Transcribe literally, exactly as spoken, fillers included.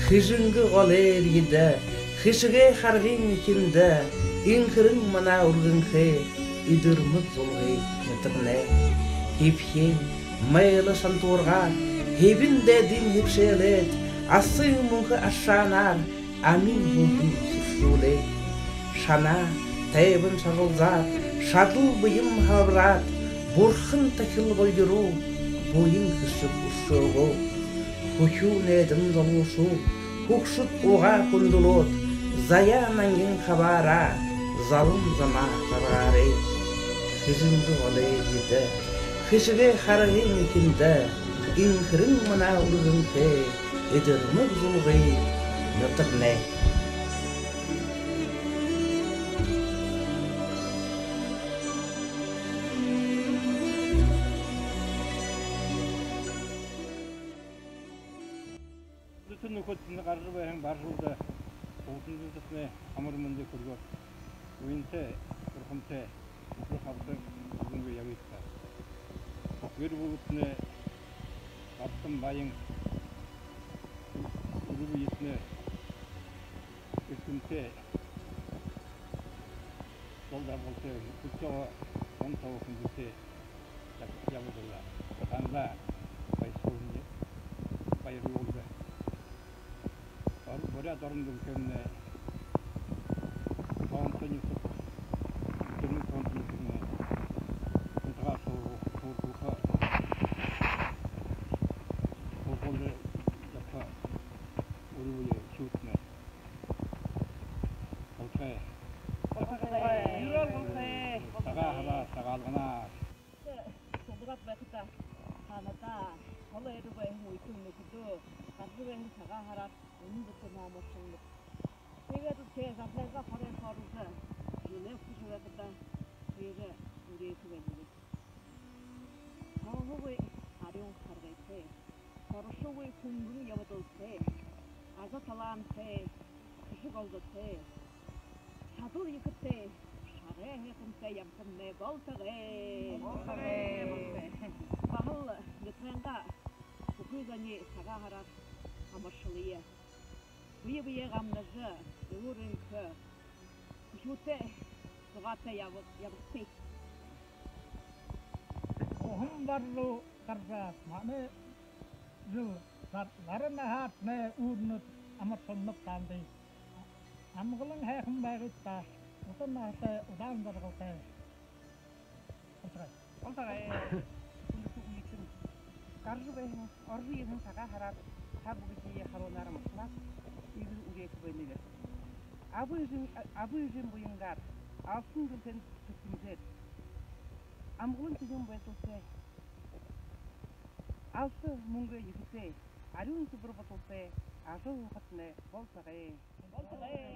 Хэжэнгэ голой эрьедэ, хэшэгэй харгын эхиндэ, энхэрэн манай үргэнхэй, эдэрмэг зулгы нютагнай. Хэбхын майло шантуургаар, хэбэн дайдын хэбшээлээд, асын мүнхэ аршаанаар амин һүлдэн сүршүүлээ. Шанаа тайбан шаралзаад, шадал бэеым һалбараад, бурхан тахил болёроо буян хэшэг үршөөгөө. Хүхюу найдан залуушуул, хүгшэд угаа хүндэлөөд, заяа нангин хабаараа, залан замаа жаргаарай. Хэжэнгэ голой эрьедэ, хэшэгэй харгын эхиндэ, энхэрэн манай үргэнхэй, эдэрмэг зулгы нютагнай. Хүндэтэ нүхэд, энэ гаража байһан Бар жэлдэ бултандатнай амар мэндые хүргөөд, уянтай, бурхантай, үбэр хабшаг үргэнгүй ябыт даа. Гэр бүлэтнай габсан баян, үри үеэтнай эрхимтэй, зол жаргалтай, хүсөө онтоо хүндэтэй яб-, ябуулаа. Дандаа баясхалан, баярлуулда. Ор-, буряад орон дэлхэймнай тоонто нютаг, тэрмэг тоонто нютагнай нютагаа суурга-, суургуулха, суургуулжа ябаха үри үе үхибүүдтнай. Болтогой. Болтогой. Юрөөл болтогой. Сагаан һараар, Сагаалганаар. Суглараад байхадаа, танадаа холо эрэ байһан үетэн нүхэдөө, гаража байһан Сагаан һараар үнэн дутуу номоршоног. Тиигээд тэрэ зарлайгаа хорой хоржо, жэлээ хүжэ байхадаа, тэрэ үреэхэ байнаб. Сооһоогүй арюун харгытай, сорошоогүй хүнгэн ябадалтай, аза талаантай, хэшэг олдотой, шадал ехэтэй, шагай һайхантай ябатамнай болтогой. Болтогой, болтогой. Баһал нютагайнгаа бүхы зониие Сагаан һараар амаршалая. Бэе бэеэ гамнажа, элүүр энхэ, хүхюутэй, зугаатай яба-, ябагты. Уһан бар руу гаража, манай жэл, зар-, зара наһатнай, үүрнүүд амаршалнаб таанадые. Амгалан һайхан байгты даа, ута наһатай, удаан жаргалтай. Болтогой. Болтогой. Хүндэтэ үетэн, гаража байһан, орожо ерэһэн Сагаан һараар та бүгэдые халуунаар амаршалаад, эдир үреэхэ байнаб. Аба эжын, аба эжын буянгаар, алсан дэлхэйн тэсэмжээр, амгалан тэнюун байдалтай, алса мүнгэ ехэтэй, арюун сэбэр бодолтой ажаһуухатнай болтогой. Болтогой.